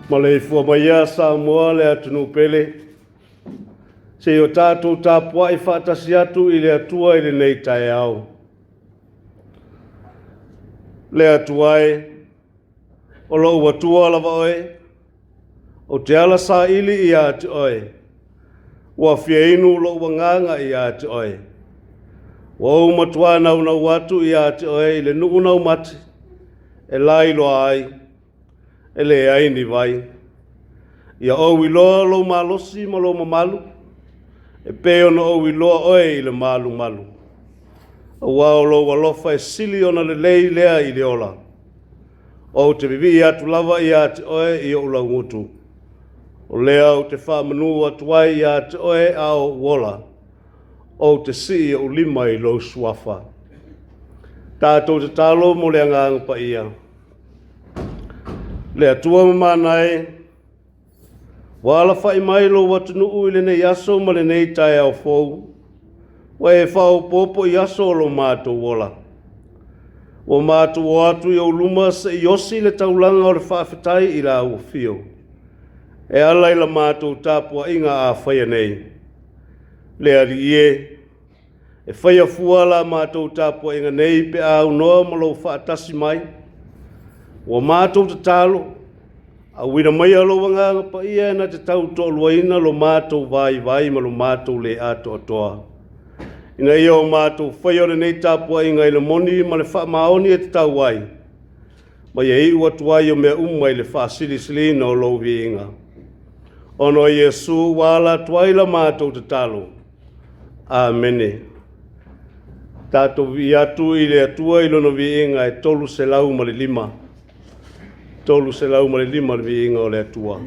Maleifua mai ia Samoa le atunuu pele, seia o tatou tapuai faatasi atu i le Atua i lenei taeao. Le Atua e, o lou Atua lava oe, ou te ala saili ia te oe, ua fia inu lou agaga ia te oe. Ua ou matua naunau atu ia te oe i le nuu naumate, e lailoa ai, e leai ni vai. Ia ou iloa lou malosi ma lou mamalu, e pei ona ou iloa oe i le malumalu. Aua o lou alofa e sili ona lelei lea i le ola. Ou te vivii atu lava ia te oe i ou laugutu. O lea ou te faamanu atu ai ia te oe a o ou ola. Ou te sii ou lima i lou suafa. Tatou tatalo mo le agaga paia. Le Atua mamana e, ua alafai mai lou atunuu i lenei aso ma lenei taeao fou, ua e faaopoopo i aso o lo matou ola. Ua matou o atu i ou luma se i osi le taulaga o le faafetai i lau afio, e ala i la matou tapuaiga a faia nei. Le Alii e, E faia fua la matou tapuaiga nei pe a aunoa ma lou faatasi mai. Ua matou tatalo, auina maia lou agaga paia e na te tau toaluaina lo matou vaivai ma lo matou le atoatoa. Ina ia o matou faia o lenei tapuaiga i le moni ma le faamaoni e tatau ai, ma ia iu atu ai o mea uma i le faasilisiliina o lou viiga. Ona o Iesu ua ala atu ai la matou tatalo. Amene. Tatou vivii atu i le Atua i lona viiga e 305. 305 le viiga o le Atua.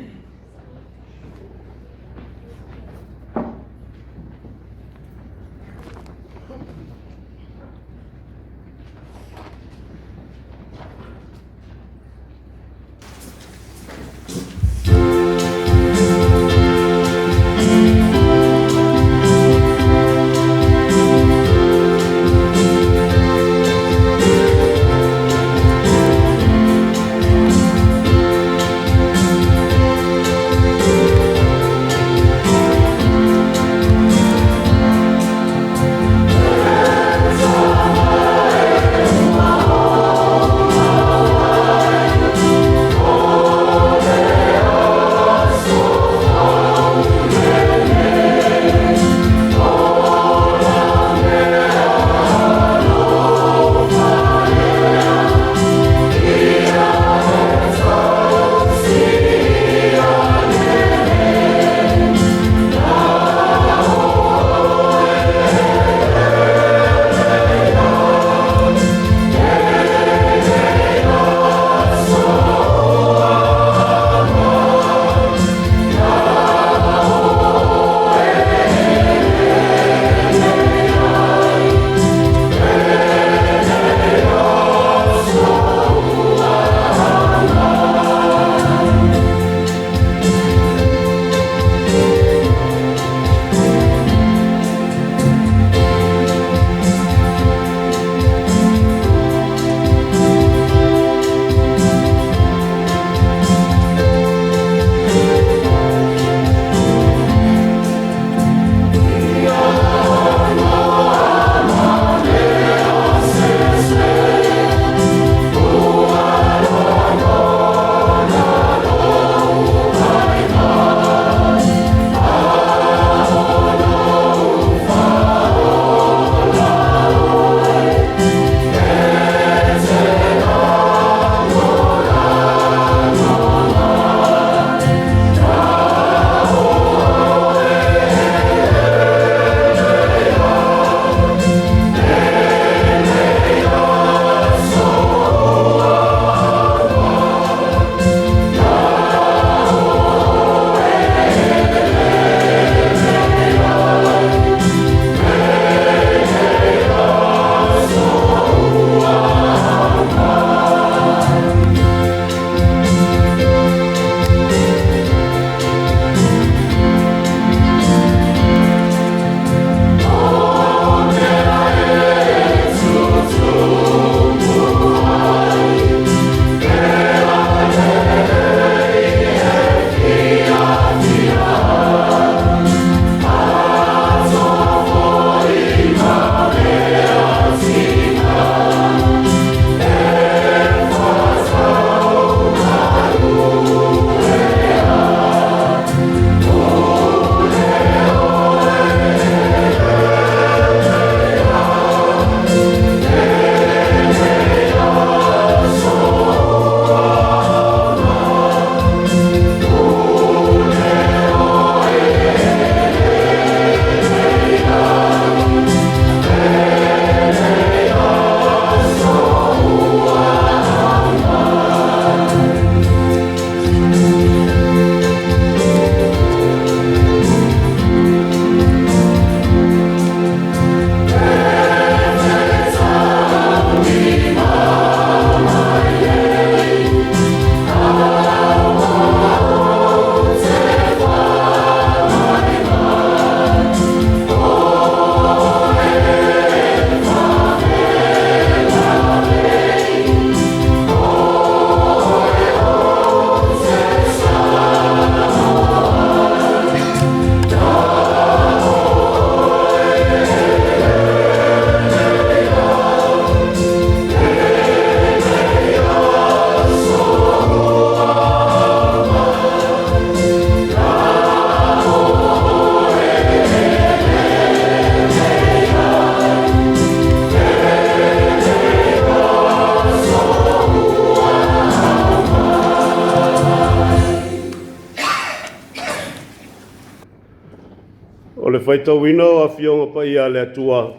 faitauina o Afioga Paia a le Atua,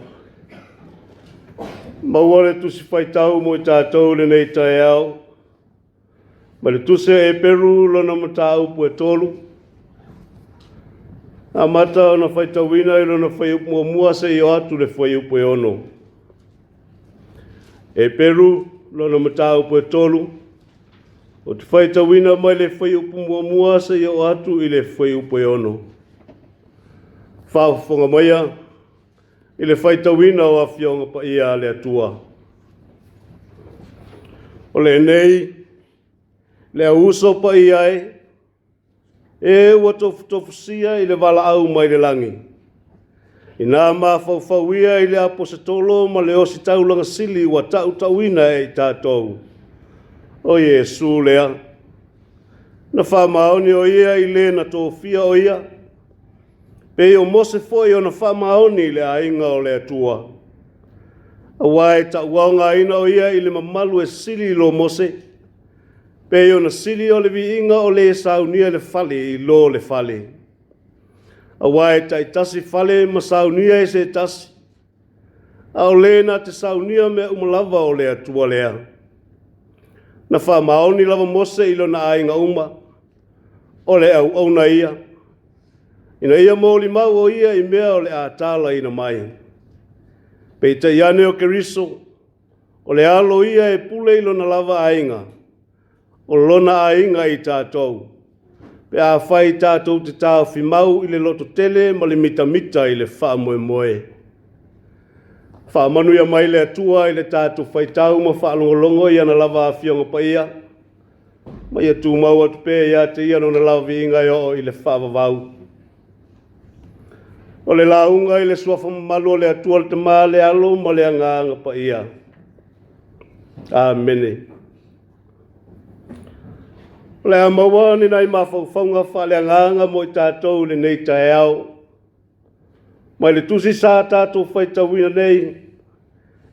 maua le tusi faitau mo i tatou i lenei taeao, ma le tusi a Eperu lona mataupu e 3, amata ona faitauina i lona fuaiupu muamua seia oo atu i le fuaiupu e 6. Eperu lona mataupu e 3, ou te faitauina mai le fuaiupu muamua seia oo atu i le fuaiupu e 6. Faafofoga maia i le faitauina o Afioga Paia a le Atua. O lenei le auuso paia e, e ua tofutofusia i le valaau mai le lagi, ina mafaufau ia i le aposetolo ma le ositaulaga sili ua tautauina e i tatou, o Iesu lea. Na faamaoni o ia i le na tofia o ia, pei o Mose foi ona faamaoni i le aiga o le Atua. Aua e tauaogaina o ia i le mamalu e sili i lo Mose, pei ona sili o le viiga o le saunia i le fale i lo le fale. Aua e taitasi fale ma saunia e se tasi, a o le na te saunia mea uma lava o le Atua lea. Na faamaoni lava Mose i lona aiga uma, o le auauna ia, ina ia molimau o ia i mea o le a talaina mai. Peitai ane o Keriso, o le alo ia e pule i lona lava aiga, o lona aiga i tatou, pe afai tatou te taofi mau i le lototele ma le mitamita i le faamoemoe. Faamanuia mai le Atua i le tatou faitau ma faalogologo i ana lava Afioga Paia, ma ia tumau atu pea ia te ia lona lava viiga e oo i le faavavau. O le lauga i le suafa mamalu o le Atua le Tama, le Alo ma le Agaga Paia. Amene. O le a maua ni nai mafaufauga faaleagaga mo i tatou i lenei taeao. Mai le tusi sa tatou faitauina nei,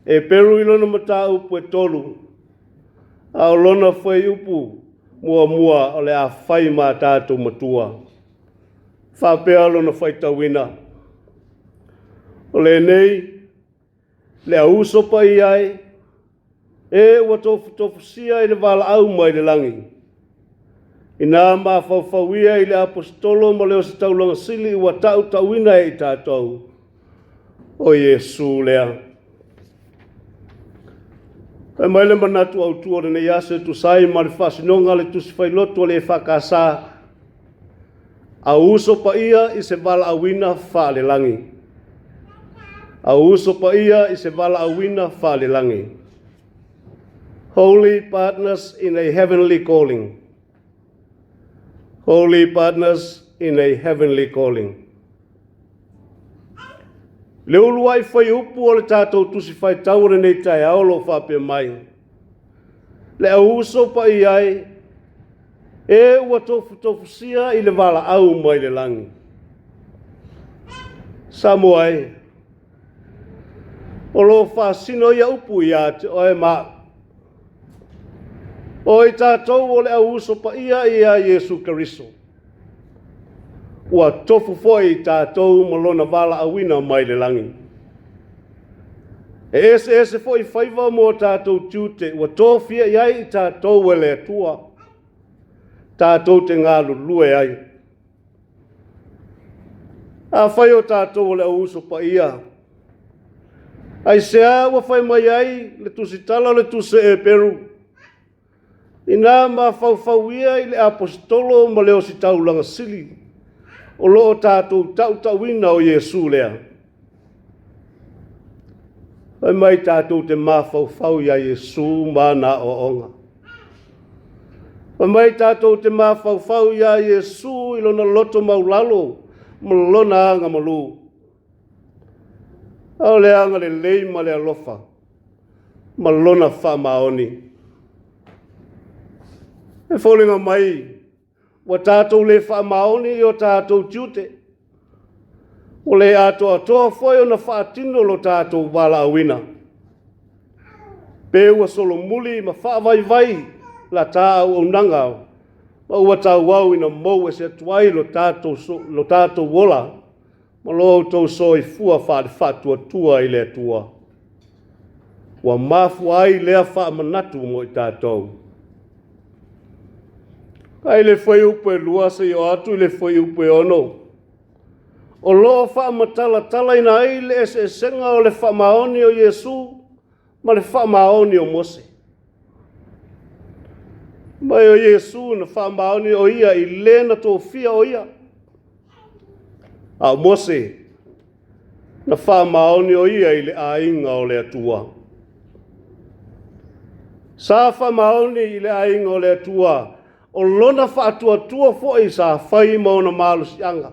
Eperu i lona mataupu e 3, a o lona fuaiupu muamua o le a fai ma tatou matua. Faapea lona faitauina, o lenei le auuso paia e, e ua tofutofusia i le valaau mai le lagi, ina mafaufau ia i le aposetolo ma le ositaulaga sili ua tautauina e i tatou, o Iesu lea. Fai mai le manatu autu o lenei aso e tusa ai ma le faasinoga a le Tusi Failotu a le EFKS, Auuso paia i se valaauina faalelagi. Auuso paia i se valaauina faalelagi. Holy partners in a heavenly calling. Holy partners in a heavenly calling. Le uluai fuaiupu o le tatou tusi faitau o lenei taeao o lo o faapea mai, le auuso paia e, e ua tofutofusia i le valaau mai le lagi. Samoa e, o lo o faasino ia upu ia te oe ma au. O i tatou o le auuso paia ia Iesu Keriso. Ua tofu foi i tatou ma lona valaauina mai le lagi. E eseese foi faiva mo tatou tiute ua tofia i ai i tatou e le Atua, tatou te galulue ai. Afai o tatou o le auuso paia, aisea ua fai mai ai le tusitala o le tusi Eperu, Ina mafaufau ia i le aposetolo ma le ositaulaga sili o lo o tatou tautauina o Iesu lea. Fai mai tatou te mafaufau iā Iesu ma ana aoaoga. Fai mai tatou te mafaufau iā Iesu i lona loto maulalo ma lona agamalu. A o le agalelei ma le alofa ma lona faamaoni. E foliga mai ua tatou le faamaoni i o tatou tiute, ua le atoatoa foi ona faatino lo tatou valaauina. Pe ua solomuli ma faavaivai la ta auaunaga ma ua tauau ina mou ese atu ai lo tatou ola. ma lo outou soifua faale-faatuatua i le Atua. Ua mafua ai lea faamanatu mo i tatou. Mai le fuaiupu 2 seia oo atu i le fuaiupu 6, o lo o faamatalatalaina ai le eseesega o le faamaoni o Iesu ma le faamaoni o Mose. Mai o Iesu na faamaoni o ia i le na tofia o ia, a o Mose na faamaoni o ia i le aiga o le Atua. Sa faamaoni i le aiga o le Atua, o lona faatuatua foi sa fai ma ona malosiaga.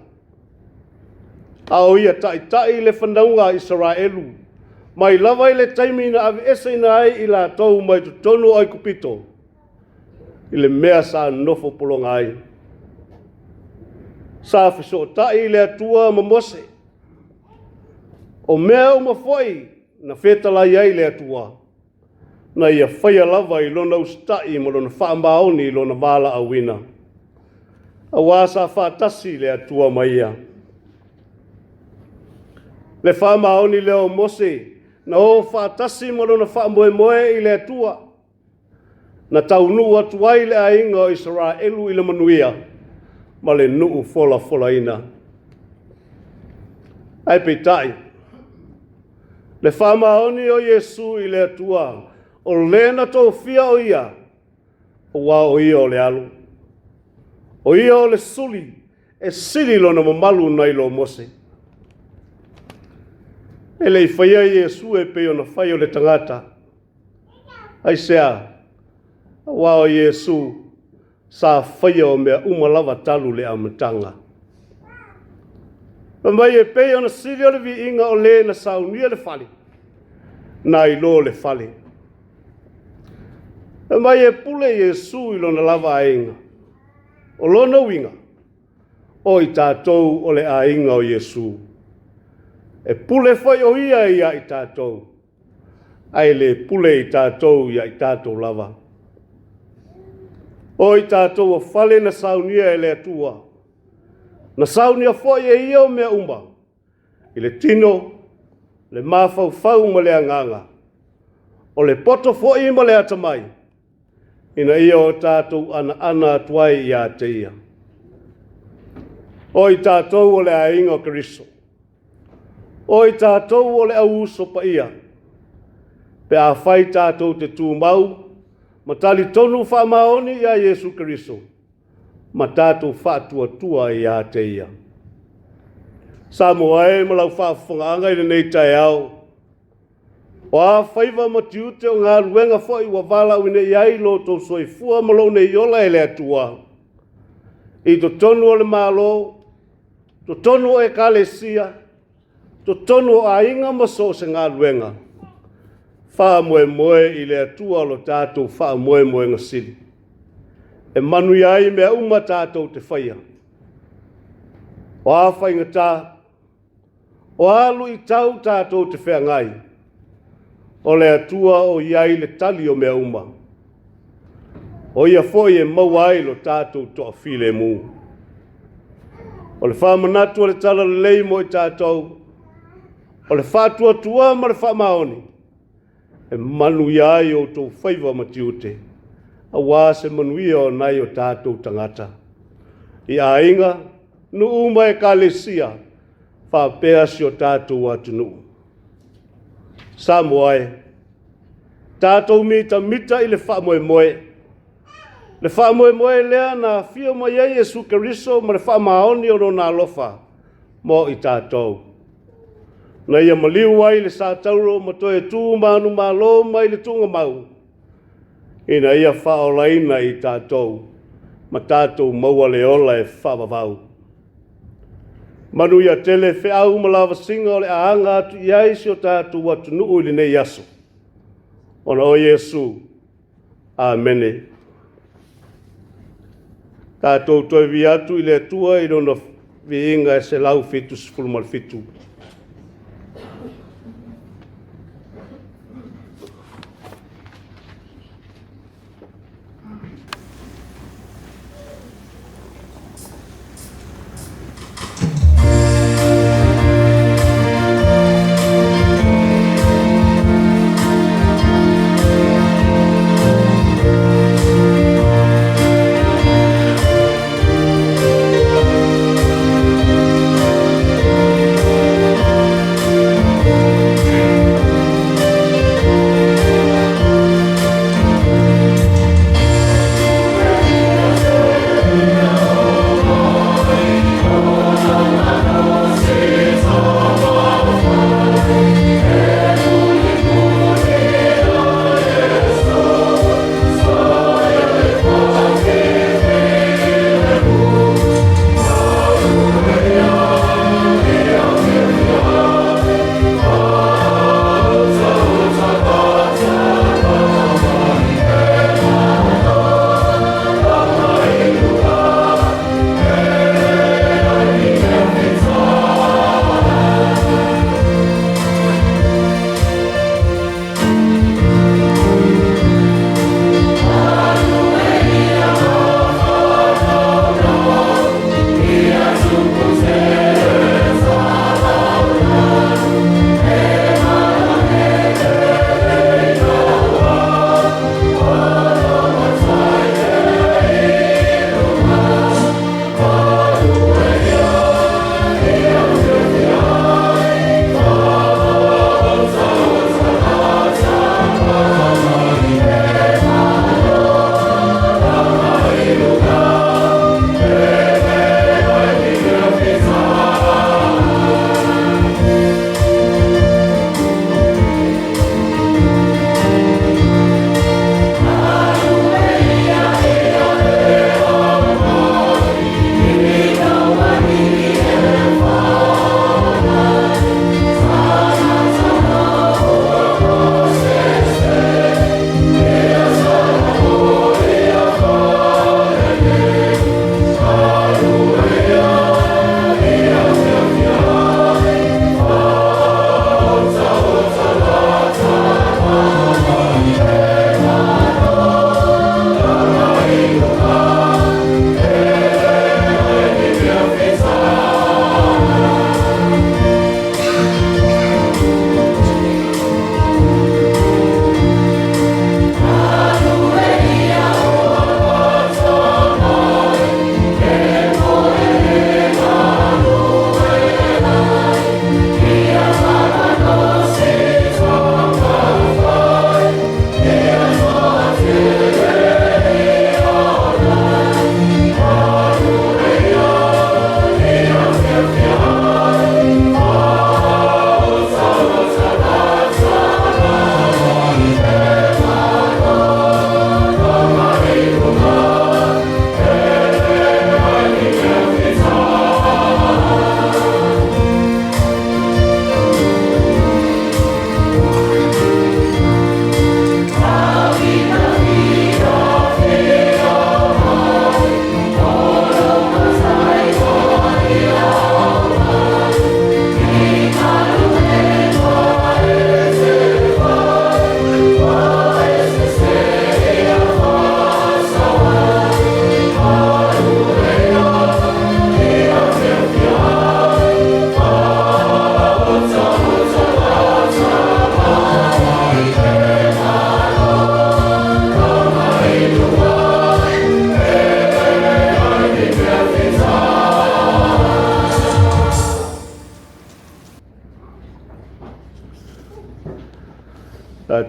A o ia taitai le fanauga a Isaraelu, mai lava i le taimi na aveeseina ai i latou mai totonu o Aikupito, i le mea sa nofo pologa ai. Sa fesootai le Atua ma Mose. O mea uma foi na fetalai ai le Atua, na ia faia lava i lona usitai ma lona faamaoni i lona valaauina, aua sa faatasi le Atua ma ia. Le faamaoni lea o Mose na o faatasi ma lona faamoemoe i le Atua, na taunuu atu ai le aiga o Isaraelu i le manuia ma le nuu folafolaina. Ae peitai, le faamaoni o Iesu i le Atua, o le na tofia o ia, aua o ia o le alo. O ia o le suli e sili lona mamalu nai lo Mose. E le i faia Iesu e pei ona fai o le tagata. Aisea? Aua o Iesu sa faia o mea uma lava talu le amataga. Fai mai e pei ona sili o le viiga o le na saunia le fale, nai lo le fale. Fai mai e pule Iesu i lona lava aiga. O lona uiga, o i tatou o le aiga o Iesu. E pule foi o ia ia i tatou, ae le pule i tatou ia i tatou lava. O i tatou o fale na saunia e le Atua, na saunia foi e ia o mea uma, i le tino, le mafaufau ma le agaga, o le poto foi ma le atamai, ina ia o tatou anaana atu ai ia te ia. O i tatou o le aiga o Keriso, o i tatou o le au uso paia, pe afai tatou te tumau ma talitonu faamaoni ia Iesu Keriso, ma tatou faatuatua ia te ia. Samoa e ma lau faafofogaaga i lenei taeao, o a faiva ma tiute o galuega foi ua valaauina i ai lo outou soifua ma lou nei ola e le Atua, i totonu o le Malo, totonu o Ekalesia, totonu o aiga ma so o se galuega, faamoemoe i le Atua lo tatou faamoemoega sili, e manuia ai mea uma tatou te faia. O a faigata, o a luitau tatou te feagai, o le Atua o i ai le tali o mea uma. O ia foi e maua ai lo tatou toafilemu. O le faamanatu o le talalelei mo i tatou, o le faatuatua ma le faamaoni, e manuia ai outou faiva ma tiute, aua se manuia o nai o tatou tagata. I aiga, nuu ma ekalesia, faapea si o tatou atunuu. Samoa e, tatou mitamita i le faamoemoe. Le faamoemoe lea na afio mai ai Iesu Keriso ma le faamaoni o lona alofa mo i tatou. Na ia maliu ai le satauro ma toe tu manumalo mai le tuugamau, ina ia faaolaina i tatou ma tatou maua le ola e faavavau. Manuia tele feau ma lavasiga o le a aga atu i ai si o tatou atunuu i lenei aso. Ona o Iesu. Amene. Tatou toe vi atu i le Atua i lona viiga e 177.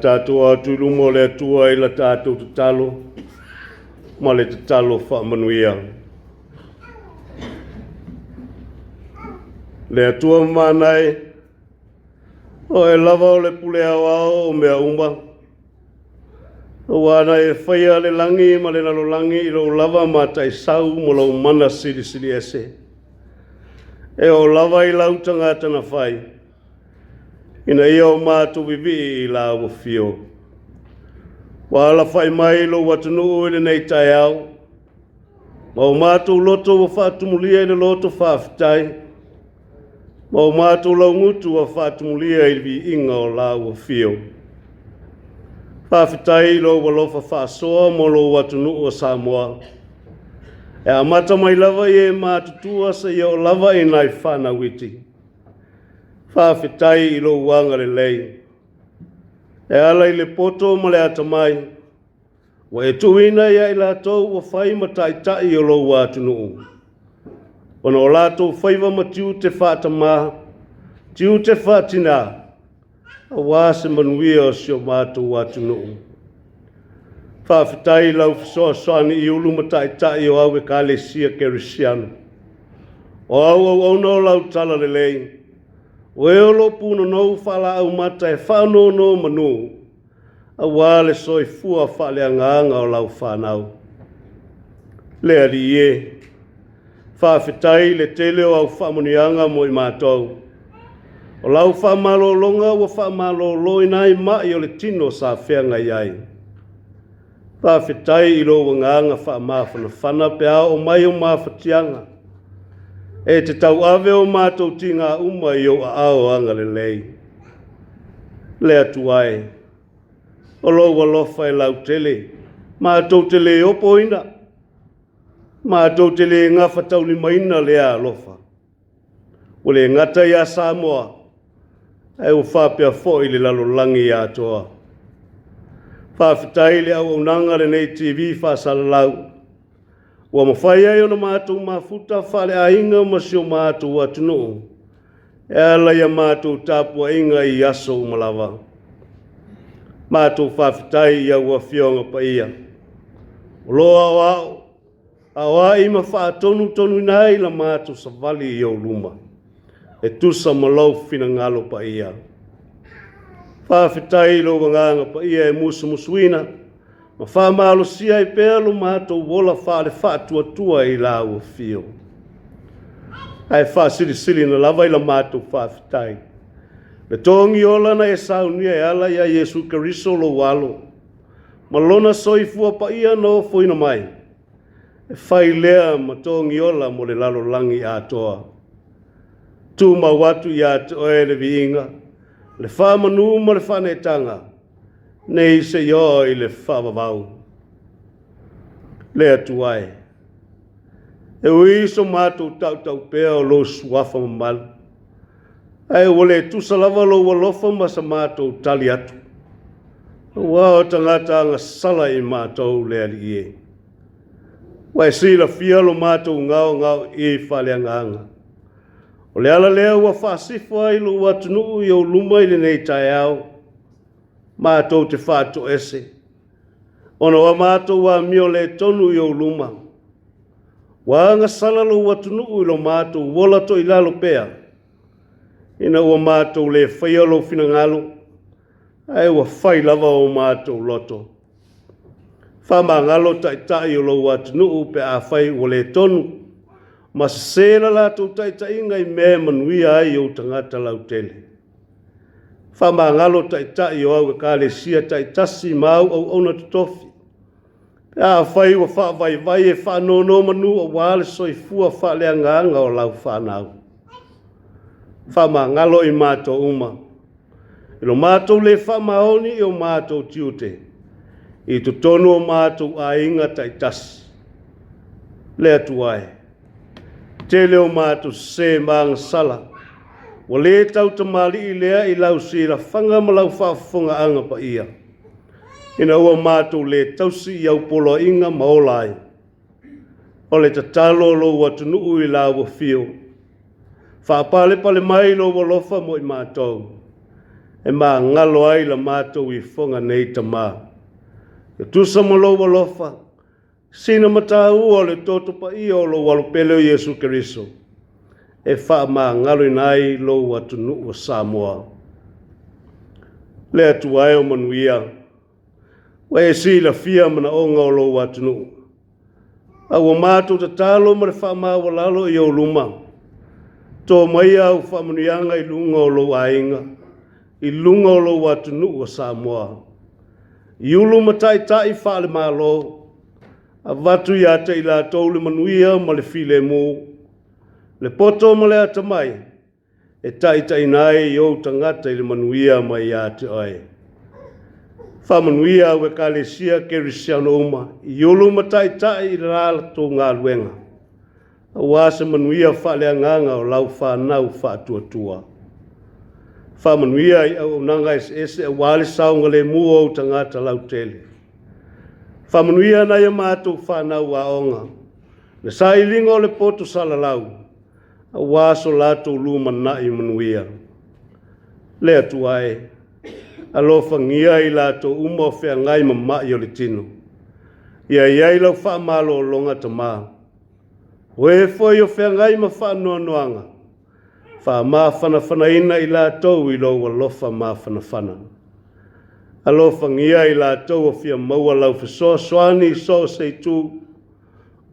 tatou atu i luma o le Atua i la tatou tatalo ma le tatalo faamanuia. Le Atua mamana e, Oe lava o le pule aoao o mea uma, Aua na e faia le lagi ma le lalolagi i lou lava mataisau ma lou mana silisili ese. E oo lava i lau tagata na fai, ina ia o matou vivii i lau afio. Ua alafai mai lou atunuu i lenei taeao, ma o matou loto ua faatumulia i le loto faafetai, ma o matou laugutu ua faatumulia i le viiga o lau afio. Faafetai i lou alofa faasoa mo lou atunuu o Samoa. E amata mai lava i e matutua seia oo lava i nai fanau iti. Faafetai i lou agalelei. E ala i le poto ma le atamai, ua e tuuina ia i latou ua fai ma taitai o lou atunuu, ona o latou faiva ma tiute faatamā, tiute faatinā, aua se manuia o si o matou atunuu. Faafetai i lau fesoasoani i ulu ma taitai o au Ekalesia Kerisiano. O au auauna o lau talalelei, o e o lo o punonou faalaau mata e faanonomanu, aua le soifua faaleagaga o lau fanau. Le Alii e, faafetai i le tele o au faamanuiaga mo i matou. O lau faamalologa ua faamaloloina ai mai o le tino sa feagai ai. Faafetai i lou agaga faamafanafana pe a oo mai o mafatiaga. E te tauave o matou tiga uma i ou aao agalelei. Le Atua e, o lou alofa e lautele, matou te le opoina, matou te le gafataulimaina lea alofa. Ua le gata iā Samoa, ae ua faapea foi le lalolagi atoa. Faafetai i le auaunaga a lenei TV faasalalau, ua mafai ai ona matou mafuta faaleaiga ma si o matou atunuu e ala i a matou tapuaiga i aso uma lava. Matou faafetai i au Afioga Paia, o lo o aoao aoai ma faatonutonuina ai la matou savali i ou luma, e tusa ma lou finagalo paia. Faafetai i lou agaga paia e musumusuina ma faamalosia ai pea lo matou ola faale-faatuatua i lau afio. Ae faasilisilina lava i la matou faafetai, le togi ola na e saunia e ala iā Iesu Keriso lou alo, ma lona soifua paia na ofoina mai, e fai lea ma togi ola mo le lalolagi atoa. Tumau atu ia te oe le viiga, le faamanu ma le faaneetaga, nei seia oo i le faavavau. Le Atua e, e ui i so matou tautau pea o lou suafa mamalu, ae ua le tusa lava lou alofa ma sa matou tali atu. Aua o tagata agasala i matou le Alii e. Ua e silafia lo matou gaogaoii faaleagaga. O le ala lea ua faasifo ai lou atunuu i ou luma i lenei taeao, matou te faatoese, ona o a matou amio le tonu i ou luma. Ua agasala lou atunuu i lo matou ola toilalo pea, ina ua matou le faia lou finagalo, ae ua fai lava o matou loto. Faamagalo taitai o lou atunuu pe afai ua le tonu, ma sese la latou taitaiga i mea e manuia ai ou tagata lautele. Faamagalo taitai o au ekalesia taitasi ma au auauna totofi, pe afai ua faavaivai e faanonomanu aua le soifua faaleagaga o lau fanau. Faamagalo i matou uma, i lo matou le faamaoni i o matou tiute, i totonu o matou aiga taitasi. Le Atua e, tele o matou sese ma agasala, ua le tautamalii lea i lau silafaga ma lau faafofogaaga paia, ina ua matou le tausi i au poloaiga ma ola ai. O le tatalo o lou atunuu i lau afio, faapalepale mai lou alofa mo i matou. e magalo ai la matou ifoga nei Tama. Ia tusa ma lou alofa, sina mataua o le toto paia o lou Alo pele o Iesu Keriso, e faamagaloina ai lou atunuu o Samoa. Le Atua e o manuia, ua e silafia manaoga o lou atunuu. A ua matou tatalo ma le faamaualalo i ou luma, to maia au faamanuiaga i luga o lou aiga, i luga o lou atunuu o Samoa. I ulu ma taitai faale-Malo, avatu ia te i latou le manuia ma le filemu, le poto ma le atamai, e taitaiina ai ou tagata i le manuia mai ia te oe. Faamanuia au Ekalesia Kerisiano uma i ulu ma taitai i le latou galuega, aua se manuia faaleagaga o lau fanau faatuatua. Faamanuia i auaunaga eseese aua le saogalemu o ou tagata lautele. Faamanuia nai a matou fanau aoga, le sailiga o le poto salalau, aua so latou lumanai manuia. Le Atua e, alofagia i latou uma o feagai ma ma'i o le tino. Ia i ai lau faamalologa Tama. O e foi o feagai ma faanoanoaga, faamafanafanaina i latou i lou alofa mafanafana. Alofagia i latou o fia maua lau fesoasoani i so o se itu,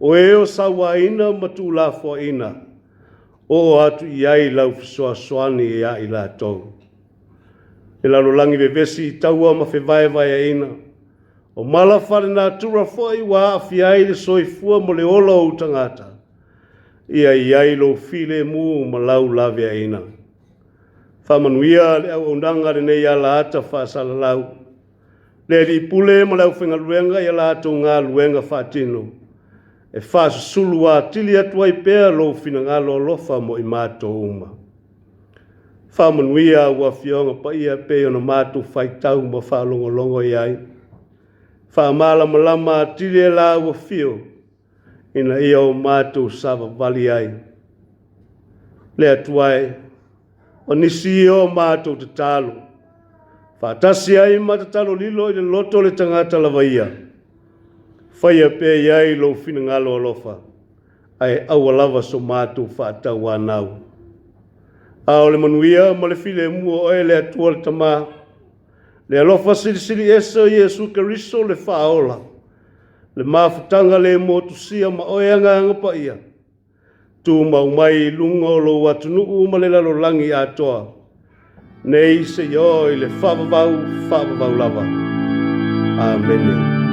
o e o sauaina ma tuulafoaina, oo atu i ai lau fesoasoani ia i latou. Le lalolagi vevesi i taua ma fevaevaeaina, o mala faalenatura foi ua aafia ai le soifua ma le ola o ou tagata, ia i ai lou filemu ma lau laveaiina. Faamanuia le auaunaga a lenei alaata faasalalau, le Alii Pule ma le aufaigaluega i a latou galuega faatino, e faasusulu atili atu ai pea lou finagalo alofa mo i matou uma. Faamanuia au Afioga Paia e pei ona matou faitau ma faalogologo i ai. Faamalamalama atili e la ua afio ina ia o matou savavali ai. Le Atua e, o nisi ia o matou tatalo, faatasi ai ma tatalo lilo i le loto o le tagata lava ia, faia pea i ai lou finagalo alofa, ae aua lava so matou faatauanau. A o le manuia ma le filemu o oe le Atua le Tama, le alofa silisili ese o Iesu Keriso le Faaola, le mafutaga le motusia ma oe Agaga Paia, tumau mai i luga o lou atunuu ma le lalolagi atoa, nei seia oo i le faavavau, faavavau lava. Amene.